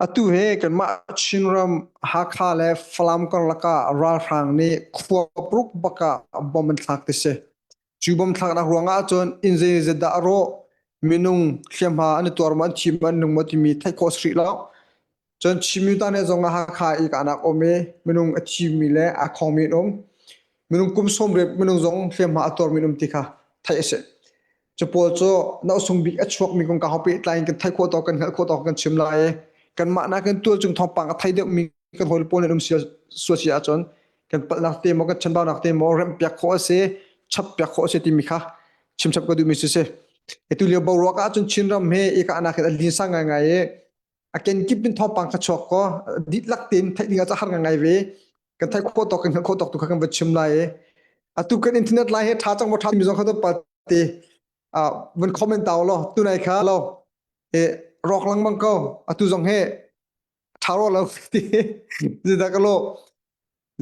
Atu hi kanmah Chinram Hakha le Falam karlak ah ralhrang nih khua paruk bak ah bom an thlak ti si. Cu bom thlaknak ruangah cun inn zeizat dah a rawh, minung hliamhma an i tuar maw, an thi maw, an nung maw timi theih khawh a si rih lo. Cun Chin ta nih zong ah Hakha i kahnak um i minung a thimi le aa khongmi an um. Minung kum 80 minung zong hliamhma a tuarmi an um ti kha theih a si. Cu pawl cu na usung bik a chuakmi kong ka ho pehtlai in kan theih khawh tawk kan hngalh khawh tawk kan chim lai i kanmah nakin tual cung thawngpang a thei deuhmi kan hawi pawl nih um sual si ahcun kan palhnak te maw kan chanbaunak te maw remhpiak khawh a si chap piak khawh a si timi kha chimchap ka duhmi si si. Atu lio boruak ahcun Chinram he i kahnak hin a linsa ngaingai i a kenkip in thawngpang kha chuak ko dihlak tein theih ding ah har ngai ve kan theih khawh tawk kan hngalh khawh tawk tu kha kan va chim lai i atu kan internet lai he tha cang maw tha mi zong kha to te vun comment taw lo tunai kha lo e rawk lengmang ko atu zong he tha ro lo ti zida ka lo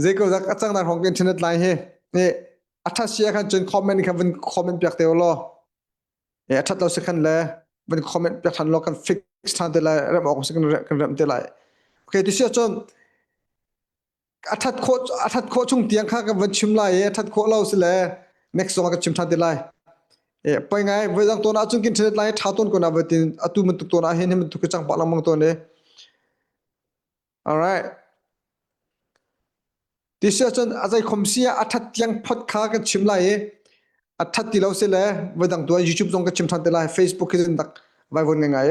zei ko zak achang na hong internet lai he e atha sia khan chun comment kha vun comment piak te lo E a ṭhat lo si khan le van comment piak ṭhan law kan fix ṭhan te lai rem awk si kan kan rem te lai. Okay ti si ahcun a ṭhat khawh a ṭhat khawh chung tiang kha kan van chim lai i a ṭhat khawh lo si le next zong ah kan chim ṭhan te lai. E poi ngai voi dang tawn ahcun kin ṭhenet lai ṭha tawn ko na voi tin atu bantuk tawn ah hin hi bantuk ka cang pah lengmang tawn i. Alright. Ti si ahcun a zei khom si ah a ṭhat tiang phot kha kan chim lai i a ṭhat ti lo si le voidang tu ah YouTube zong ka chim ṭhan te lai Facebook hi cun dak vaivun ngai ngai.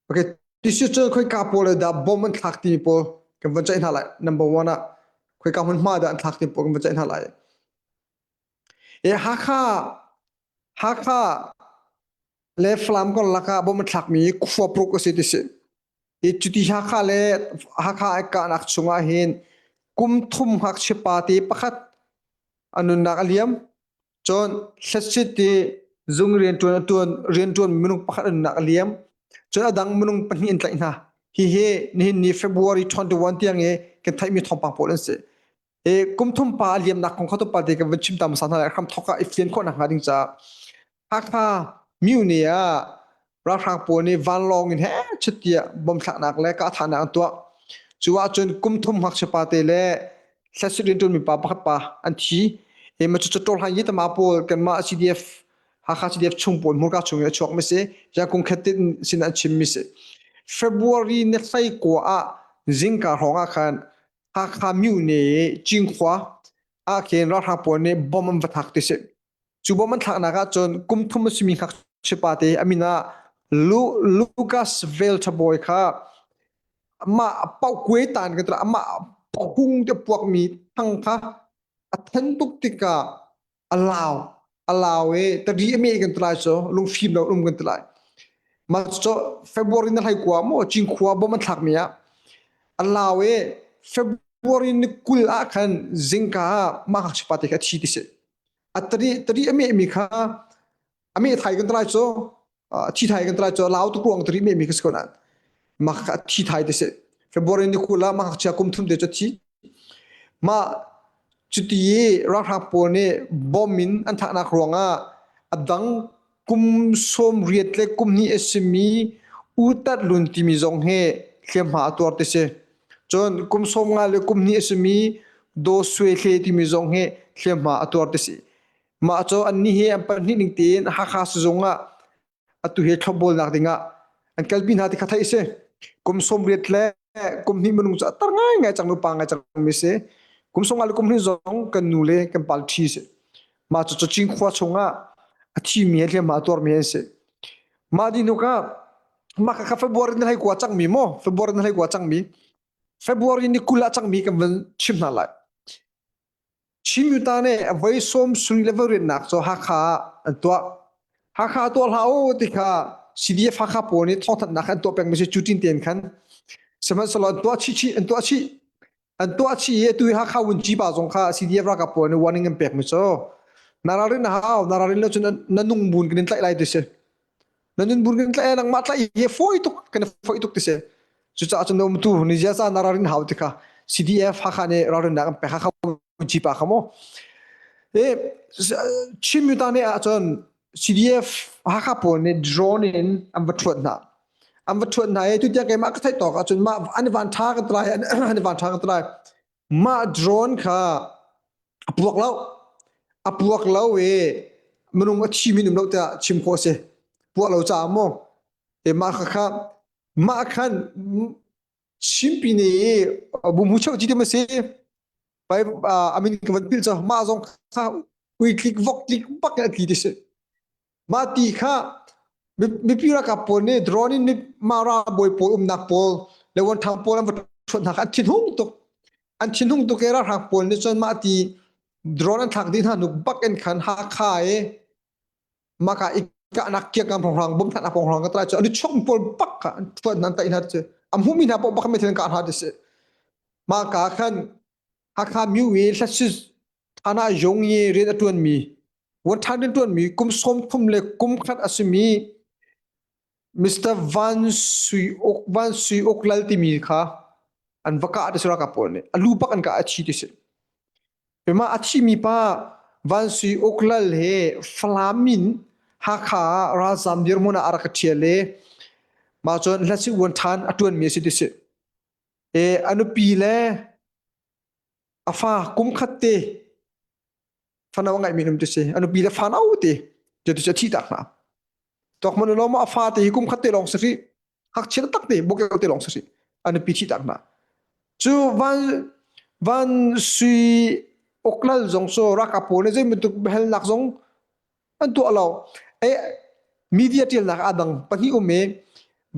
Okay, ti si cun khoika pawl dah bom an thlak timi pawl kan van ceih hna lai. Number one ah khoika hmunhma dah an thlak timi pawl kan van ceih hna lai. E Hakha Hakha le Falam karlak ah bom an thlakmi khua paruk a si ti si. Hi cuti Hakha le Hakha ai kahnak chungah hin kum thum ngakchia pa te pakhat a nunnak a liam. Cun hlatsit i zung rianṭuan a ṭuan rianṭuan minung pakhat a nunnak a liam. Cun a dang minung pahnih an tlaih hna. Hihi nihin ni February 21 tiang i kan theihmi thawngpang pawl an si. E kum thum pa a liamnak kong kha tu pa te kan van chim ta hmasa hna lai hram thok ah i fian khawh nak hnga ding caah Hakha Myone ah ralhrang pawl nih vanlawng in he chutiah bom thlaknak le kahthahnak an tuah. Cu ahcun kum thum ngakchia pa te le hlasit rianṭuan mi pa pakhat pa an thi. E ma cu ṭol han yi tama pawl kanmah CDF Hakha CDF chung pawl hmurka chung in a chuak mi si. Ja kung khat tin sin an chim mi si. February ni hlei kua ah zingka hrawng ah khan Hakha Myone Cinkhua ah khin ralhrang pawl nih bom an va thlak ti si. Cu bom an thlaknak ah cun kum thum a simi ngakchia pa te a min ah Lucas Velthabawi kha amah paukue tan kan amah phung te puakmi thang kha a then tuk tikah a lau a lau i tari a meh kan ti lai cu lungfim lo um kan ti lai mah cu February na hlei kua maw Cinkhua bom an thlakmi ah a lau i February ni 20 ah khan zingka ah mah ngakchia pa te kha a thi ti si a tari tari a mehmi kha a meh thai kan ti lai cu a thi thai kan ti lai cu lau tuk ruang tari mehmi kha si ko nain mah kha a thi thai ti si February ni 20 ah mah ngakchia kum thum te cu a thi mah cuti i ralhrang pawl nih bom in an thahnak ruangah a dang kum 80 le kum hnih a simi U Tat Lun timi zong hi hliamhma a tuar ti si. Cun kum 50 le kum hnih a simi Daw Swe Hle timi zong hi hliamhma a tuar ti si. Mah cu annih hi an pahnih ning tein Hakha sizung ah atu hi thlopbawlnak dingah an kalpi hna ti kha theih a si. Kum 80 le kum hnih minung cu a tar ngaingai cang nupa ngai cang mi si. Kum 50 le kum hnih zong kan nu le kan pa ṭhi si. Mah cu Cinkhua chungah a thimi he hliamhma a tuarmi an si. Mah dih hnuk ah mah kha February ni hlei kua cangmi maw February ni hlei kua cangmi February ni 20 ah cangmi kan van chim hna lai. Chin Yuta nih voi sawm suri le voi riannak cu Hakha ah an tuah. Hakha tuah hlah u ti kha CDF Hakha pawl nih thawngthanhnak an tuah pengmi si cu tin tein khan sihmanhsehlaw an tuah chih chih an tuah chih an tuah chih i atu hi Hakha Wunci pa zong kha CDF ralkap pawl nih warning an pek mi cu na ralrin a hau na ralrin lo cun na nung bun kan in tlaih lai ti si na nun bun kan tlaih nangmah tlaih hi fawi tuk kan fawi tuk ti si cucaah cun na umtu ni ziaza na ralrin hau ti kha CDF Hakha nih ralrinnak an pek Hakha Wunci pa kha mu e Chin Muta nih ahcun CDF Hakha pawl nih drone in an va thuat hna. An va ṭhuat hna i tutiang keimah ka theih tawk ahcun mah an i van ṭha kan ti lai an i van ṭha kan ti lai. Mah drone kha a puak lo. A puak lo i minung a thimi um lo tiah chim khawh a si. Puak lo caah maw e mah kha kha mah khan Chimpi nih i bumhu cheu ci ti ma si pai amin ka van pil cu mah zong kha ui tlik vok tlik bak in a tli ti si mah ti kha mipi ralkap pawl nih drone in mah ralbawi pawl umnak pawl le wan thang pawl an va ṭhuat hna kha an thinhung tuk an thinhung tuk i ralhrang pawl nih cun mah ti drone an thlak dih hna nuk bak in khan Hakha i maka i kahnak kiangkam hrawnghrang bawmthannak hrawnghrang ka trai cu an i chok pawl bak kha an thuan nan tai hna cu a hmumi hna paoh bak me thil ka hna ti si mah ka khan Hakha myu i hlasis thana yong i rian a tuan mi wan than rian tuan mi kum som thum le kum khat a simi Mr. Van Sui Ok Van Sui Ok Lal timi kha an va kah ti si ralkap pawl nih a lu bak an kah a thi ti si Mah a thimi pa Van Sui Uk Lal hi Falam in Hakha ah ralzaam dirhmun ah a rak i ṭhial i mah cun hlasih uan ṭhan a ṭuanmi a si ti si. E, a nupi le a fa kum khat te fano a ngeihmi um ti si. A nupi le fano te ti cu a thih tak hna. Tawk man lo ma a fa te hi kum khat te lawng si rih. Ngakchia tak te bukeu te lawng si rih. A nupi thih tak hna. Cu van van sui oklal zong cu ralkap pawl nih zei bantuk biahalnak zong an tuah lo. E media ṭialnak aa dang pahnih um i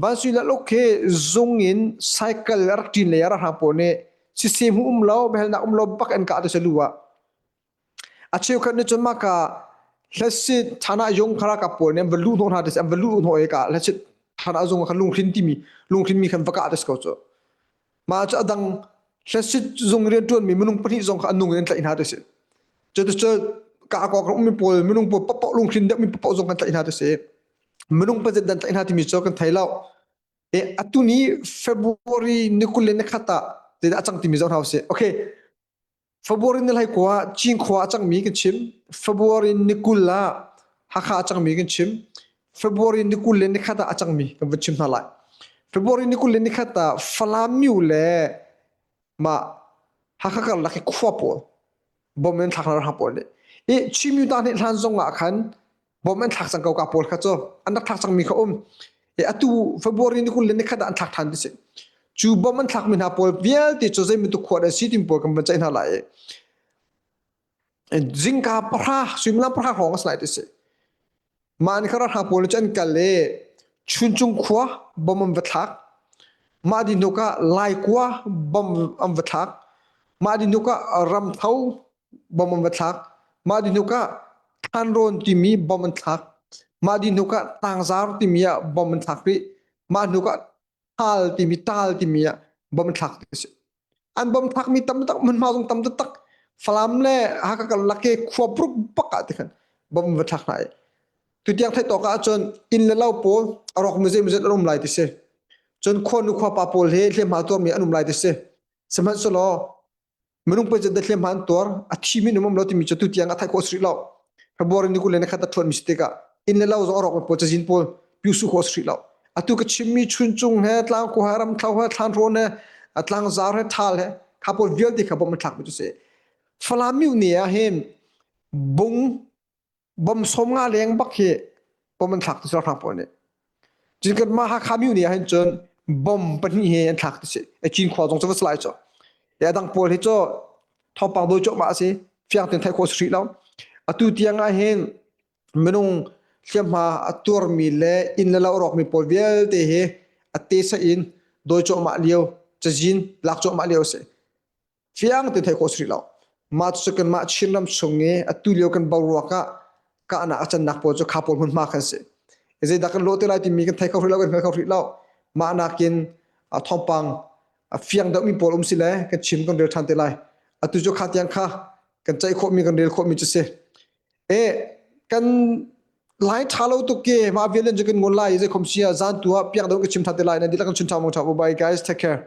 van sui laluk hi zung in cycle a rak ṭin lei ah ralhrang pawl nih siseh hmu um lo biahalnak um lo bak an kah ti si lu ah. A cheukhat nih cun mah ka hlasit thana yong kha ralkap pawl nih an va luh hnawh hna ti an va luh hnawh i ka hlasit thana zung kha lunghrin timi lunghrin mi khan va kah ti si ko cu. Mah cu a dang hlasit zung rianṭuanmi minung pahnih zong kha an nung in an tlaih hna ti si. Cuticun ka kawk ummi pawl minung pawl paohpaoh lunghrin deuhmi paohpaoh zong kan tlaih hna ti si. Minung pazit dan tlaih hna timi cu kan thei lo. E atu ni February ni 20 le ni khat ah zeidah a cang timi zoh hna usih. Okay, February ni hlei kua Cinkhua a cangmi kan chim. February ni 20 ah Hakha a cangmi kan chim. February ni 20 le ni khat ah a cangmi kan van chim hna lai. February ni 20 le ni khat ah Falam Myu le mah Hakha karlak i khua pawl bom in thlak hna pawl nih i Chin Myu ta nih hlan zong ah khan bom an thlak cang ko ka pawl kha cu an rak thlak cangmi kha um e atu February ni 20 le ni khat ah an thlak than ti si cu bom an thlakmi hna pawl vialte cu zei bantuk khua an si tim pawl kan van ceih hna lai i zingka pahra suimilam pahra hrawng a si lai ti si mah ni kha ralhrang pawl cu an kal i Chuncung khua bom an va thlak mah di hnuk ah Laikua bom an va thlak mah di hnuk ah Ramtho bom an va thlak. Mah dih hnuk ah Thlanrawn timi bom an thlak. Mah dih hnuk ah Tangzar timi ah bom an thlak rih. Mah hnuk ah Tal timi Tal timi ah bom an thlak ti a si. An bom thlakmi tam tak hmunhma zong tam taktak Falam le Hakha karlak i khua pruk bak ah ti khan bom an va thlak hna i tutiang theih tawk ahcun inn le lo pawl a rawk mi zeimawzat an um lai ti si. Cun khuanu khuapa pawl he hliamhma tuarmi an um lai ti si. Sihmanhsehlaw Minung pei zat hliamhma an tuar, a thi mi um lo timi cu tutiang a theih khawh a si rih lo. February ni 20 le ni khat a ṭhuan mi si tikah inn le lo zong a rawk mi pawl cazin pawl piusu khawh a si rih lo. Atu ka chimmi Chuncung he, Tlangkhu he, Ramthlo he, Thlanrawn he, Tlangzar he, Ṭhal he, kha pawl vialte kha bawmh an thlak mi cu si. Falam myu ne ah hin bung bom 50 leng bak hi bom an thlak ti ralhrang pawl nih. Cun kanmah Hakha myu nih ahhin cun bom pahnih he an thlak ti si. E Cinkhua zong cu va si lai cu. E a dang pawl hi cu thawngpang dawi cuahmah a si. Fiang tein theih khawh a si rih lo. Atu tiang ah hin minung hliamhma a tuarmi le inn le lo a rawkmi pawl vialte hi a tesa in dawi cuahmah lio, cazin lak cuahmah lio a si. Fiang tein theih khawh a si rih lo. Mah cucu kanmah Chinram chung i atu lio kan boruak ah kahnak a cannak pawl cu kha pawl hmunhma khan si. Zeidah kan lawh te lai timi kan thei kho rih lo, kan hngal kho rih lo. Mah nakin thawngpang a fiang deuhmi pawl um si le kan chim kan rel ṭhan te lai. Atu cu kha tiang kha kan ceih khawhmi kan rel khawhmi cu si. E kan lai ṭha lo tuk ke mah vial in cu kan ngol lai zei khom sia zan tu ah piang deuh ka chim ṭhan te lai. Nan dihlak kan chim ṭha mong ṭha. Bye guys, take care.